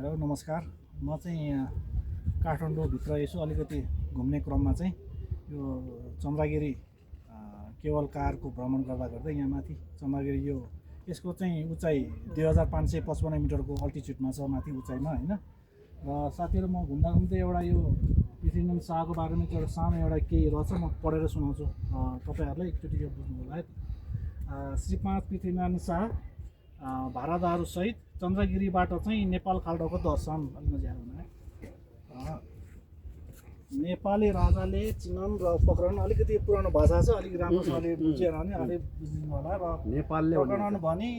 Hello नमस्कार। म चाहिँ यहाँ काठमाडौँभित्र यसो अलिकति घुम्ने क्रममा चाहिँ यो चन्द्रगिरी केवल कारको भ्रमण गर्दा गर्दै यहाँ माथि चन्द्रगिरी यसको चाहिँ उचाइ 2555 मिटरको अल्टिच्युडमा छ, माथि उचाइमा होइन। र साथीहरू, म घुम्दा घुम्दै एउटा यो पृथ्वीनारायण शाहको बारेमा एउटा सानो एउटा केही रहेछ, म पढेर सुनाउँछु तपाईँहरूलाई, एकचोटि यो बुझ्नु होला है। श्री 5 पृथ्वीनारायण शाह भारतहरूसहित चन्द्रगिरीबाट चाहिँ नेपाल खाल्डोको दर्शन। नेपाली राजाले चिनन र पक्रन, अलिकति पुरानो भाषा छ, अलिक राम्रोसँगले बुझेर भने आफै बुझ्नु होला। र नेपालले पक्रन भने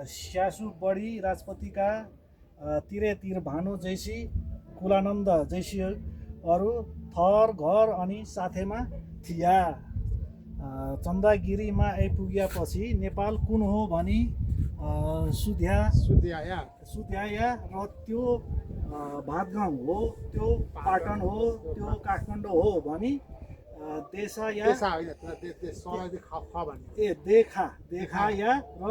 स्यासु बढी राजपतिका तिरे तिर भानु जैसी कुलानन्द जैसी अरू थर घर अनि साथैमा थिया। चन्द्रगिरीमा आइपुगेपछि नेपाल कुन हो भनी सुध्याया र त्यो भातगाउँ हो, त्यो पाटन हो, त्यो काठमाडौँ हो भनी देखाया र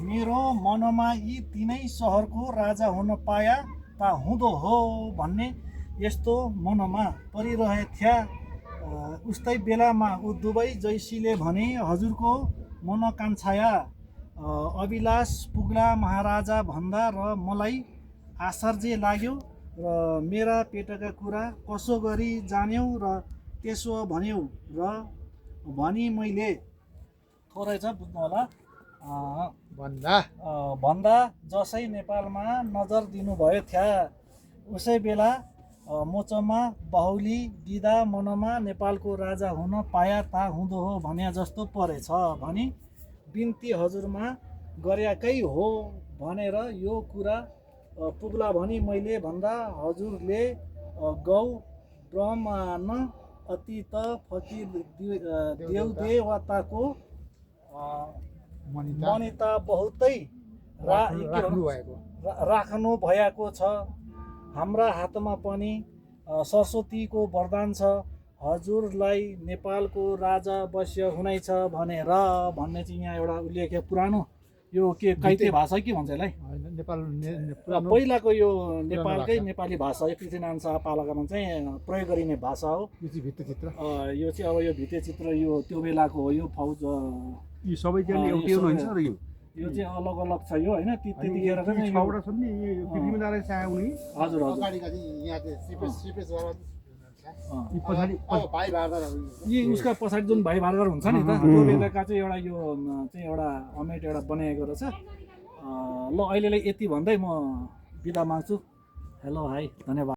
मेरो मनमा यी तीनै सहरको राजा हुन पाया ता हुँदो हो भन्ने यस्तो मनमा परिरहेथ्या। उस्तै बेलामा ऊ दुवै जैसीले भने हजुरको मनोकाङ्क्षाया अभिलाष पुग्ला महाराजा भन्दा र मलाई आश्चर्य लाग्यो र मेरा पेटका कुरा कसो गरी जान्यौ र त्यसो भन्यौ र भनी मैले थोरै छ बुझ्नु होला भन्दा जसै नेपालमा नजर दिनुभयो थ्या। उसै बेला मोचमा बाहुली दिँदा मनमा नेपालको राजा हुन पाया ता हुँदो हो भन्या जस्तो परेछ भनी बिन्ती हजुरमा गरेकै हो भनेर यो कुरा पुग्ला भनी मैले भन्दा हजुरले गौ ब्रह्मन अतीत फकीर देवदेवताको मनिता बहुतै राख्नु भएको छ। हाम्रा हातमा पनि सरस्वतीको वरदान छ, हजुरलाई नेपालको राजा वश्य हुनै छ भनेर भन्ने चाहिँ यहाँ एउटा उल्लेख्य पुरानो यो के काइते भाषा के भन्छ यसलाई, पहिलाको यो नेपालकै नेपाली भाषा यो पृथ्वीनारायण शाह पालाकामा चाहिँ प्रयोग गरिने भाषा हो। भित्तेचित्र यो चाहिँ अब यो भित्तेचित्र यो त्यो बेलाको हो। यो फौज यी सबै चाहिँ एउटै हुन्छ र यो चाहिँ अलग अलग छ यो होइन। त्यतिखेर चाहिँ छवटा छन् नि पृथ्वीनारायण शाह उनी। हजुर हजुर, यी उसका पछाडि जुन भाइ भारदार हुन्छ नि त, त्यो बेलाका चाहिँ एउटा यो चाहिँ एउटा अमेट एउटा बनाएको रहेछ। ल अहिलेलाई यति भन्दै म बिदा माग्छु। हेलो हाई, धन्यवाद।